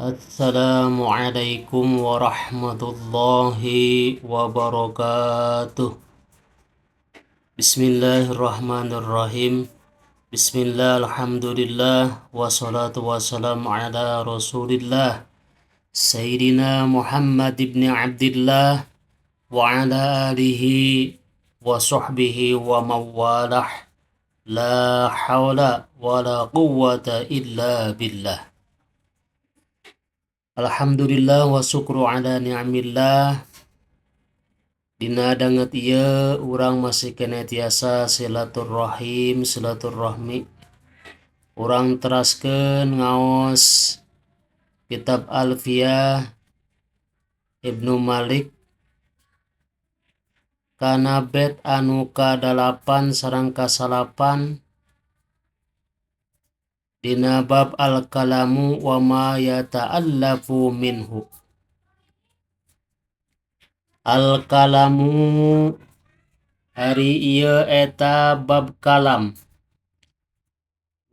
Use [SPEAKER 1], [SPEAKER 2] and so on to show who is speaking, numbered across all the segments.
[SPEAKER 1] Assalamualaikum warahmatullahi wabarakatuh. Bismillahirrahmanirrahim. Bismillah, alhamdulillah, wassalatu wassalamu ala rasulillah Sayyidina Muhammad ibn Abdillah wa ala alihi wa sahbihi wa mawalah. La hawla wa la quwwata illa billah. Alhamdulillah wa syukru ala ni'amillah. Dina danget ieu urang masih keneh tiasa silaturrahim silaturrahmi. Urang teraskeun ngaos kitab Alfiyah Ibnu Malik kana bait anu ka-8 sareng ka-9 dina bab al-kalamu wa ma yata'allafu minhu. Al-kalamu ari ieu eta bab kalam.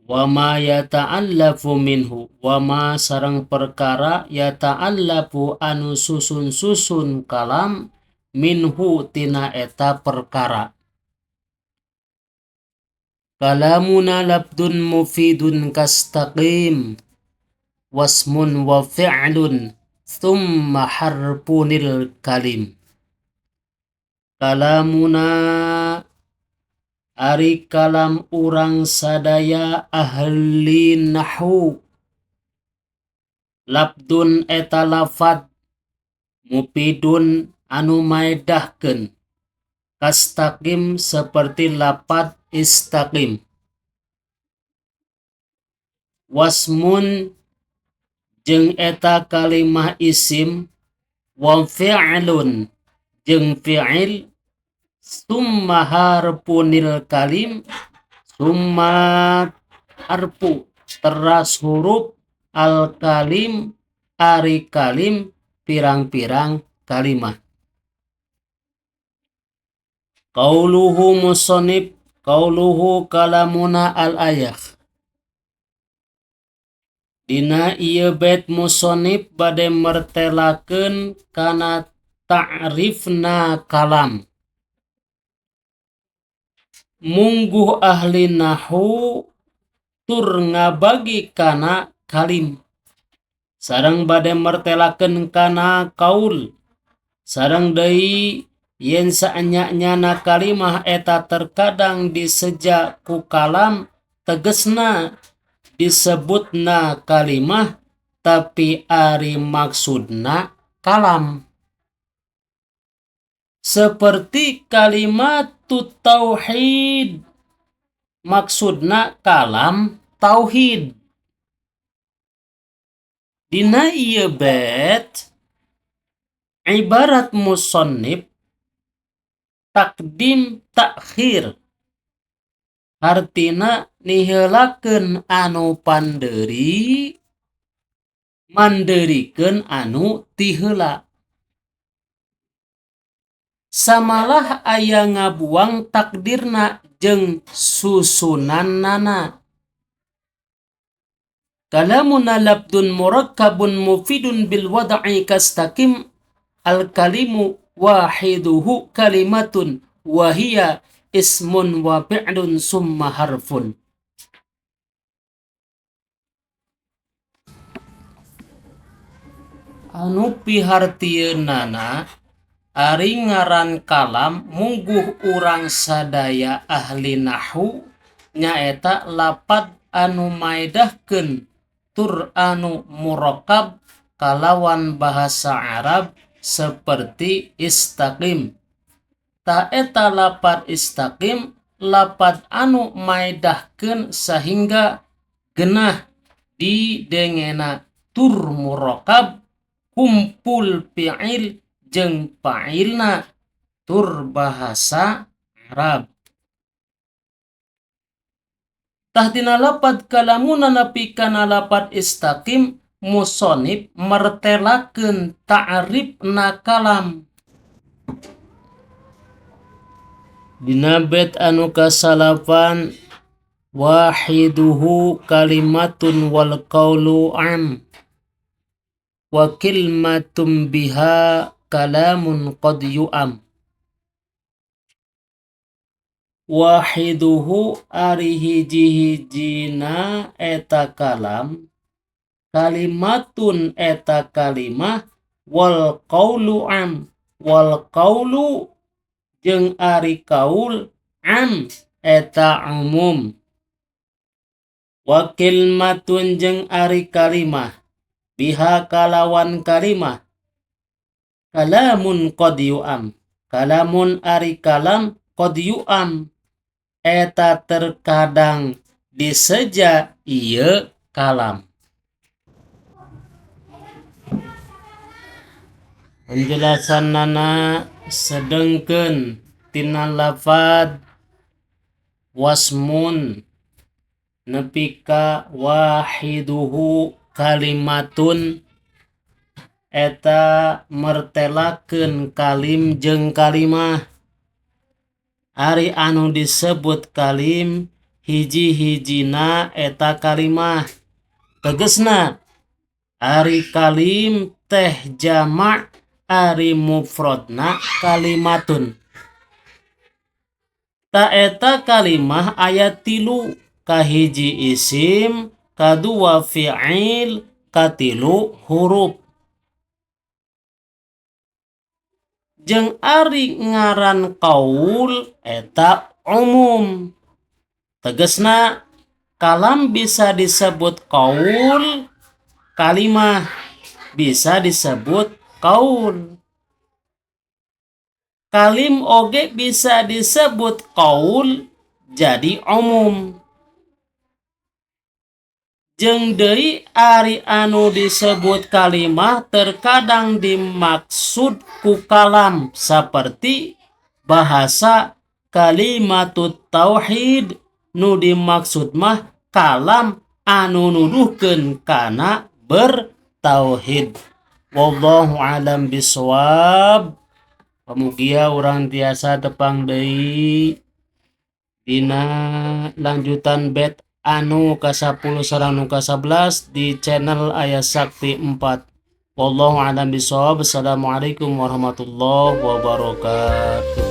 [SPEAKER 1] Wa ma yata'allafu minhu, wa ma sareng perkara yata'allafu anu susun-susun kalam minhu tina eta perkara. Kalamuna labdun mufidun kastaqim wasmun wa fi'lun thumma harpunil kalim. Kalamuna ari kalam urang sadaya ahli nahwu. Labdun eta lafad mufidun anu maedahkeun, kastaqim seperti lafad istaqim. Wasmun jeung eta kalimah isim, wa fi'lun jeung fi'il, summa harpunil kalim, summa harpu teras huruf al kalim ari kalim pirang-pirang kalimah. Qauluhu musannif qauluhu kalamuna al ayah. Dina ieu bait musannif bade mertelakeun kana ta'rifna kalam. Mungguh ahli nahwu tur ngabagi kana kalim. Sareng bade mertelakeun kana kaul. Sareng deui yen saanya-nyana kalimah eta terkadang diseja ku kalam, tegesna disebutna kalimah tapi ari maksudna kalam. Seperti kalimat tauhid, maksudna kalam tauhid. Dina ieu bait ibarat musannif takdim takhir, hartina niheulakeun anu pandeuri mandeurikeun anu tiheula. Samalah aya ngabuang takdirna jeung susunannana. Kalamuna labdun murakkabun mufidun bil wad'i kastaqim al kalimu wahiduhu kalimatun wahiya ismun wa fi'lun summa harfun. Anu pihartieunana ari ngaran kalam mungguh urang sadaya ahli nahwu nyaeta lapad anu maedahkeun tur anu murakkab kalawan bahasa Arab seperti istaqim. Tah eta lapad istaqim lapad anu maedahkeun sahingga genah didengena tur murakkab kumpul fi'il jeung fa'ilna tur bahasa Arab. Tah tina lapad kalamuna nepi kana lapad istaqim musonib mertelakeun ta'rifna kalam. Dina bait anu kasalapan wahiduhu kalimatun wal qaulu am wa kilmatum biha kalamun qad yu'am. Wahiduhu ari hiji-hijina eta kalam, kalimatun eta kalimah, wal qaulu am, wal qaulu jeung ari kaul am eta umum. Wa kilmatun jeung ari kalimah biha kalawan kalimah kalamun qad yu'am, kalamun ari kalam qad yu'am eta terkadang diseja ieu kalam. Penjelasanana sedengkeun tina lafad wasmun nepi ka wahiduhu kalimatun eta mertelakeun kalim jeung kalimah. Ari anu disebut kalim hiji-hijina eta kalimah. Tegesna ari kalim teh jamak, ari mufradna kalimatun. Ta eta kalimah aya tilu, kahiji isim, kadua fi'il, katilu huruf. Jeung ari ngaran kaul eta umum. Tegesna kalam bisa disebut kaul, kalimah bisa disebut kaul. Kalim oge bisa disebut kaul jadi umum. Jeung deui ari anu disebut kalimah terkadang dimaksud ku kalam seperti bahasa kalimatut tauhid nu dimaksud mah kalam anu nuduhkeun kana bertauhid. Wallahu alam bisawab. Pamugia urang tiasa tepang deui dina lanjutan bet anu ka-10 sareng nu ka-11 di channel Ayah Sakti 4. Wallahu a'lam bishawab. Assalamualaikum warahmatullahi wabarakatuh.